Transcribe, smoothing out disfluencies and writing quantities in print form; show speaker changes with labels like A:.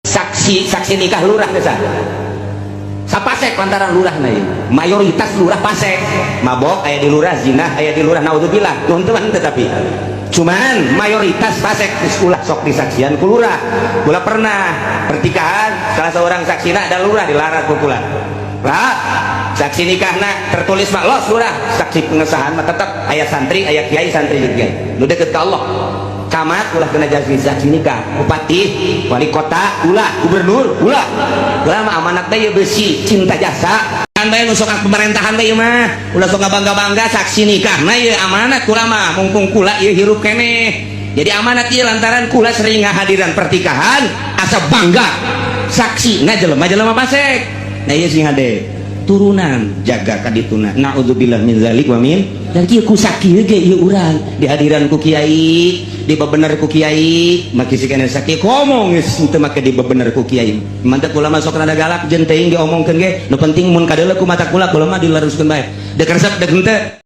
A: Saksi saksi nikah lurah desa sapasek lantaran lurah na ieu. Mayoritas lurah pasek, mabok aya di lurah, zina aya di lurah, naudzubillah, nuhun teu mah tetapi cuman mayoritas pasek. Geus ulah sok disaksian ku lurah. Kula pernah pertikahan, salah seorang saksina ada lurah, dilarang ku kula. Lah, saksi nikahna tertulis mah los lurah, saksi pengesahan mah tetap aya santri, aya kiai, santri jeung kiai nu deket ka Allah. Camat ulah kena jadi saksi nikah, bupati, wali kota ulah, gubernur ulah. Ulah mah amanat teh besi cinta jasa kan bae nu sok pemerintahan bae mah ulah sok bangga-bangga. Saksi nikah nah ieu amanat kula mah, mumpung kula ieu hirup keneh jadi amanat ieu, lantaran kula sering ngahadiran pertikahan, asa bangga saksi nah jelema-jelema pasek. Nah, ieu sing hade turunan jaga kadituna, naudzubillah min zalik wa min dan kieu ku sakieu ge ieu urang dihadiran ku kiai, dibebener ku kiai, maki si kana sakieu ngomong geus teu make dibebener ku kiai. Mantap, kula masuk rada galak jeung teuing diomongkeun ge, nu penting mun kadeuleu ku mata kula, kula mah dilaruskeun bae, deuk resep deuk henteu.